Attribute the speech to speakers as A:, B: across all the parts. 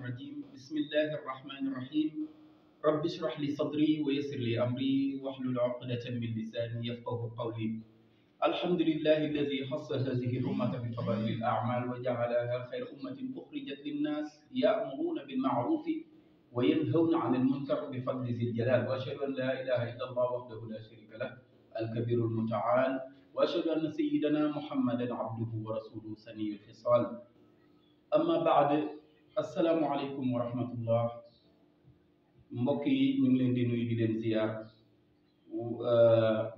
A: الرجيم بسم الله الرحمن الرحيم رب اشرح لي صدري ويسر لي أمري واحلل عقدة من لساني يفقه قولي الحمد لله الذي خص هذه الأمة بفضائل الأعمال وجعلها خير أمة أخرجت للناس يأمرون بالمعروف وينهون عن المنكر بفضل ذي الجلال وأشهد أن لا إله إلا الله وحده لا شريك له الكبير المتعال وأشهد أن سيدنا محمدا عبده ورسوله سني الخصال أما بعد السلام عليكم ورحمة الله mbokk yi ñu ngi leen di nuyu di leen ziar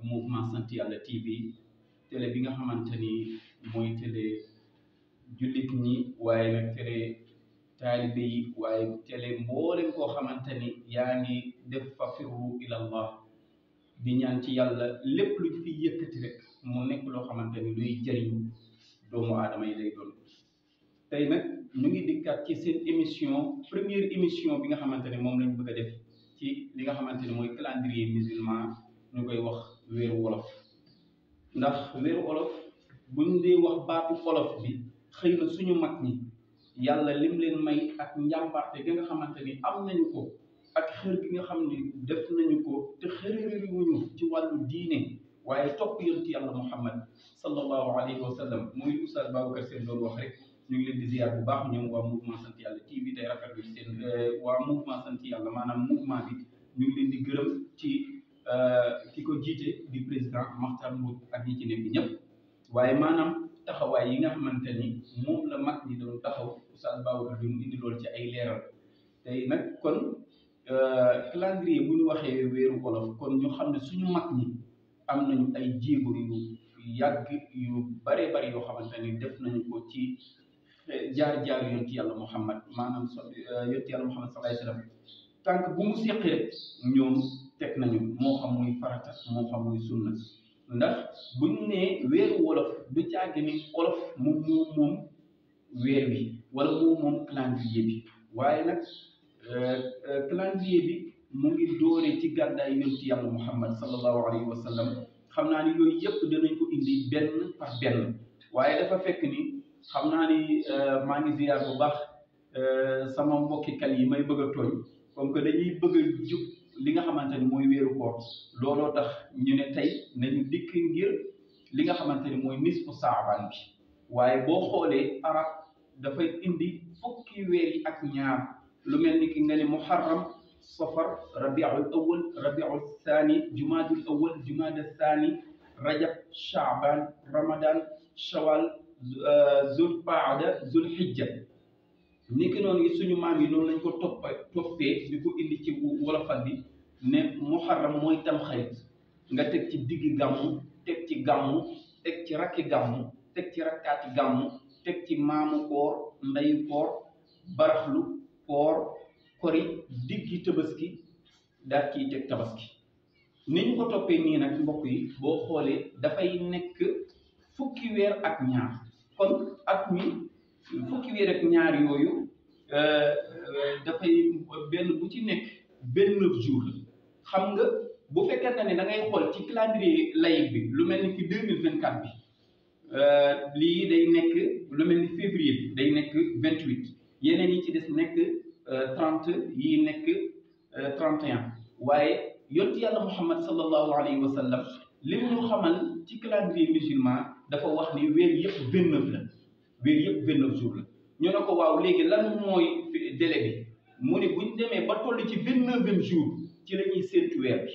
A: mouvement sant yàlla TV télé bi nga xamante ni mooy télé jullit ñi waaye nag télé taalibe yi waaye télé mboolem koo xamante ni yaa ngi def fa firru ilallah di ñaan ci yàlla lépp luñ fi yëkkati rek mu nekk loo xamante ni luy jëriñ doomu aadama yi lay doon tey nag ñu ngi dikkaat ci seen émission première émission bi nga xamante ne moom lañ bëgg a def ci li nga xamante ne mooy calendrier musulman ñu koy wax weeru wolof ndax weeru wolof buñ dee wax baatu wolof bi xëy na suñu mag ñi yàlla lim leen may ak njàmbarte gi nga xamante ni am nañu ko ak xër gi nga xam ni def nañu ko te xërëriwuñu ci wàllu diine waaye topp yonent yàlla Muhammad sallallahu alayhi wa sallam muy Oustaz Babacar Sène doon wax rek ñu ngi leen di ziar bu baax ñoom waa mouvement sant yàlla TV tey rafetlu seen waa mouvement sant yàlla maanaam mouvement bi ñu ngi leen di gërëm ci ki ko jiite di président Makhtar Mbodj ak ñi ci nekk ñëpp waaye maanaam taxawaay yi nga xamante ni moom la mag ñi doon taxaw Oustaz Babacar doon indi loolu ci ay leeral tey nag kon calendrier bu ñu waxee weeru wolof kon ñu xam ne suñu mag ñi am nañu ay jéego yu yàgg yu bare bari yoo xamante ni def nañu ko ci jaar yonent yàlla Muhammad maanaam yonent yàlla Muhammad sallallahu alayhi wasallam tànk bu mu seqi rek ñoom teg nañu moo xam muy farata moo xam muy sunna ndax buñ nee weeru wolof du caagi ni wolof moom weer wi wala moom calendrier bi waaye nag calendrier bi mu ngi doore ci gàddaay yonent yàlla Muhammad sallallahu alayhi wasallam xam naa ni yooyu yëpp danañ ko indi benn par benn waaye dafa fekk ni xam naa ni maa ngi ziar bu baax sama mbokki kal yi may bëgg a tooñ comme que dañuy bëgg a jub li nga xamante ni mooy weeru koor looloo tax ñu ne tey nañu dikk ngir li nga xamante ni mooy nisfu saabaan bi waaye boo xoolee arab dafay indi fukki weer yi ak ñaar lu mel ni ki nga ne muharram safar rabiul awal rabiul thani jumaadul awal jumaada thani rajab shaaban ramadan shawal zul qaada zul hijja ni ki noonu suñu maam yi noonu lañ ko toppee di ko indi ci wolofal bi ne muharram mooy tamxarit nga teg ci diggi gàmmu teg ci gàmmu teg ci rakki gàmmu teg ci rakkaati gàmmu teg ci maamu koor ndayu koor baraxlu koor kori diggi tabaski daal ciy teg tabaski ni ñu ko toppee nii nag mbokk yi boo xoolee dafay nekk fukki weer ak ñaar kon at mi fukki weer ak ñaar yooyu dafay benn bu ci nekk 29 jours la xam nga bu fekkente ne da ngay xool ci calendrier laïque bi lu mel ni ki 2024 bi lii day nekk lu mel ni février bi day nekk 28 yeneen yi ci des nekk 30 yi nekk 31 waaye yonent yàlla Muhammad sallallahu alayhi wa sallam li ñu xamal ci calendrier musulman dafa wax ni weer yëpp 29 la weer yëpp 29 jours la ñu ne ko waaw léegi lan mooy délai bi mu ne buñ demee ba toll ci 29e jour ci la ñuy séentu weer bi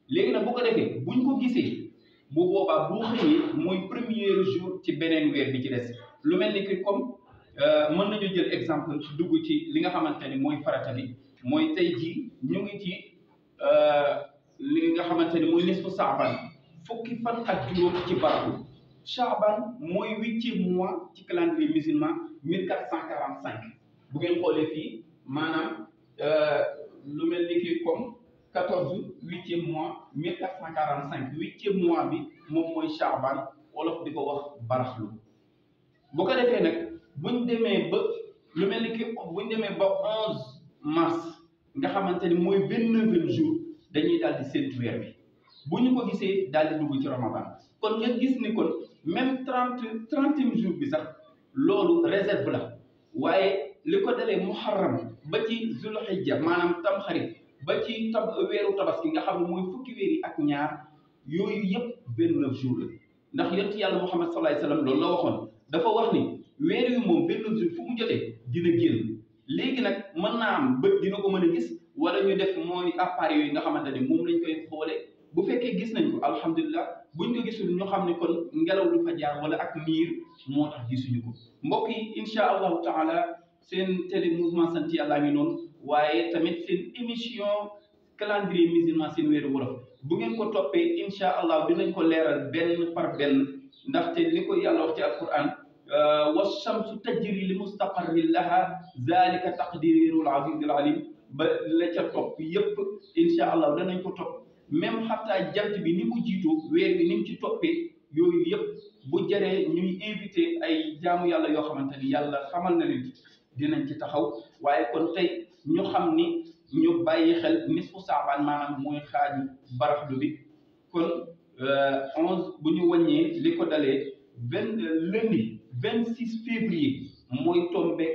A: léegi nag bu ko defee buñ ko gisee bu boobaa bu xëyee mooy premier jour ci beneen weer bi ci des lu mel ni que comme mën nañu jël exemple dugg ci li nga xamante ni mooy farata bi mooy tey jii ñu ngi ci li nga xamante ni mooy nisfu saaban fukki fan ak juróom ci baraxlu Chaban mooy 8e mois ci calendrier musulman 1445 bu ngeen xoolee fii maanaam lu mel ni ki comme 14 8e mois 1445 8e mois bi moom mooy Chaban wolof di ko wax baraxlu bu ko defee nag buñ demee ba lu mel ni ki buñ demee ba 11 mars nga xamante ni mooy 29e jour dañuy daal di séntu weer bi bu ñu ko gisee daal di dugg ci ramadan kon ngeen gis ni kon même 30e jour bi sax loolu réserve la waaye li ko dalee muharram ba ci zulhijja maanaam tamxarit ba ci weeru tabaski nga xam ne mooy fukki weer yi ak ñaar yooyu yëpp 29 jours la ndax yonent yàlla Muhammad sallallahu alayhi wasallam loolu la waxoon dafa wax ni weer yu moom 29 jours fu mu jotee dina génn léegi nag mën naa am bët dina ko mën a gis wala ñu def mooy appareil yooyu nga xamante ne moom lañ koy xoolee bu fekkee gis nañ ko alhamdulilah buñ ko gisul ñu xam ne kon ngelaw lu fa jaar wala ak niir moo tax gisuñu ko mbokk yi incha allahu taala seen télé mouvement sant yàlla ngi noonu waaye tamit seen émission calendrier musulman seen weeru wolof bu ngeen ko toppee incha allah dinañ ko leeral benn par benn ndaxte li ko yàlla wax ci alquran wa shamsu tajri li mustaqarrin laha zalika taqdirul azizil alim ba la ca topp yépp incha allah danañ ko topp même xataa jant bi ni mu jiitu weer bi ni mu ci toppee yooyu yëpp bu jaree ñuy invité ay jaamu yàlla yoo xamante ni yàlla xamal na leen dinañ ci taxaw waaye kon tey ñu xam ni ñu bàyyi xel nisfu saabaan maanaam mooy xaaju baraxlu bi kon 11 bu ñu wàññee li ko dalee lundi 26 février mooy tombé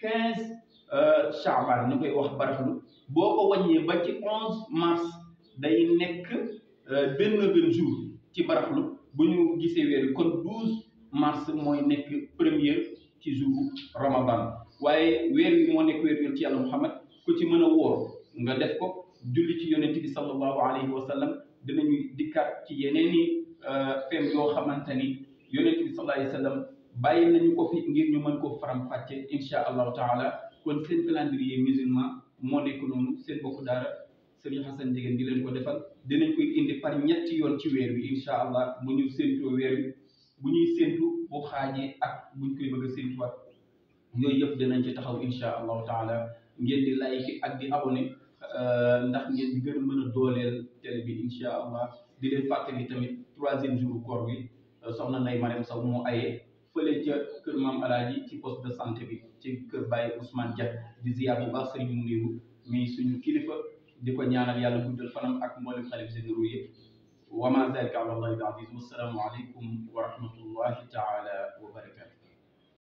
A: 15 saabaan ñu koy wax baraxlu boo ko wàññee ba ci 11 mars day nekk 29 jours ci baraxlu bu ñu gisee weer bi kon 12 mars mooy nekk premier ci jour ramadan waaye weer wi moo nekk weer wi ci yàlla Muhammad ku ci mën a wóor nga def ko julli ci yonent bi sallallahu alayhi wa sallam dinañu dikkaat ci yeneen i fem yoo xamante ni yonent bi sallallahu alayhi wa sallam bàyyi nañu ko fi ngir ñu mën ko faram fàcce insha allahu taala kon seen calendrier musulman moo nekk noonu seen bokku daara Serigne Hassan Ndiéguène di leen ko defal dinañ koy indi par ñetti yoon ci weer bi incha allah bu ñu séentoo weer bi bu ñuy séentu bu xaajee ak buñ koy bëgg a séentuwaat yooyu yëpp dinañ ci taxaw incha allahu taala ngeen di like ak di abonné ndax ngeen di gën a mën a dooleel télé bi incha allah di leen fàttali tamit 3e jour koor bi soxna Ndeye Mariam Sow moo ayee fële ca kër maam Alaaji ci poste de santé bi ci kër Baye Ousmane Dia di ziar bu baax Serigne Mouniru mi suñu kilifa di ko ñaanal yàlla guddal fanam ak mboolem xalif généraux yëpp wa ma zalika ala allahi bi aziz wassalaamu aleykum wa rahmatullahi taala wa barakatu